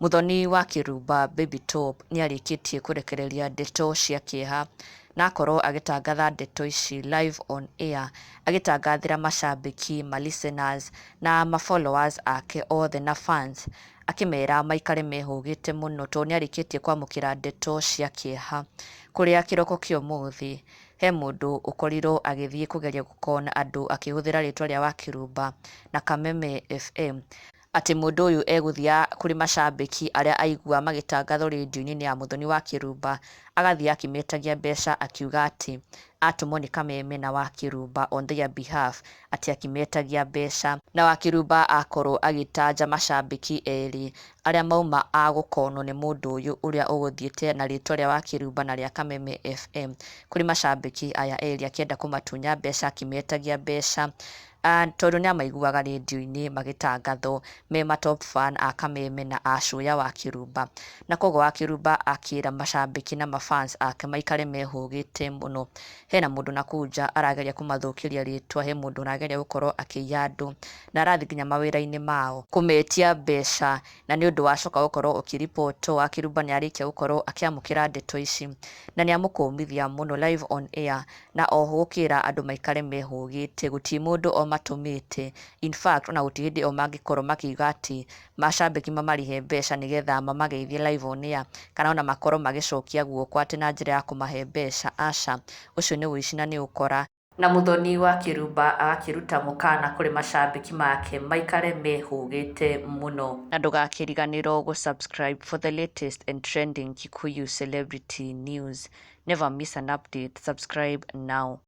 Muthoni wa Kĩrumba Baby Top nĩarĩkĩtie kũrekereria ndeto cia kĩeha na akorwo agĩtangatha ndeto ici live on air agĩtangathĩra macambĩki, ma listeners na ma followers ake othe na fans akĩmera maikare mehũgĩte mũno tondũ nĩarĩkĩtie kwamũkĩra ndeto cia kĩeha kũrĩa kĩroko kĩa ũmũthĩ he mũndũ ũkorirwo agĩthiĩ kũgeria gũkona andũ akĩhũthĩra rĩtwa rĩa Wakĩrumba na Kameme FM atĩ mũndũ ũyũ egũthiaga kũrĩ macambĩki arĩa aigua magĩtangathwo rĩndiũ-inĩ ya Mũthoni wa Kĩrumba, agathiĩ akĩmetagia mbeca akiuga atĩ atũmwo nĩ Kameme na Wakĩrumba on their behalf atĩ akĩmetagia mbeca. Na Wakĩrumba akorwo agĩtanja macambĩki erĩ arĩa mauma a gũkonwo nĩ mũndũ ũyũ ũrĩa ũgũthiĩte na rĩtwa rĩa Wakĩrumba na rĩa Kameme FM kũrĩ macambĩki aya erĩ akĩenda kũmatunya mbeca akĩmetagia mbeca tondũ nĩ amaiguaga rĩndiũ-inĩ magĩtangathwo me ma top fan a Kameme na a Cuya wa Kĩrumba. Na koguo Wakĩrumba akĩra macambĩki na ma fans ake maikare mehũgĩte mũno. Hena mũndũ nakũu nja arageria kũmathũkĩria rĩtwa, he mũndũ ũrageria gũkorwo akĩiya andũ na arathiĩ nginya mawĩra-inĩ mao kũmetia mbeca na nĩ ũndũ wacoka gũkorwo ũkĩribotwo Wakĩrumba nĩ arĩkia gũkorwo akĩamũkĩra ndeto ici na nĩ amũkũmithia mũno live on air na oho gũkĩra andũ maikare mehũgĩte gũtirĩ mũndũ o matũmĩte in fact ona gũtirĩ hĩndĩ o mangĩkorwo makiuga atĩ macambĩki mamarĩhe mbeca nĩgetha mamageithie live on air kana ona makorwo magĩcokia guoko atĩ na njĩra ya kũmahe mbeca aca, ũcio nĩ ũici na nĩ ũkora. Na Muthoni wa Kĩrumba agakĩruta mũkana kũrĩ macambĩki make maikare mehũgĩte mũno. Na ndũgakĩriganĩrwo gũ subscribe for the latest and trending Kikuyu celebrity news. Never miss an update. Subscribe now.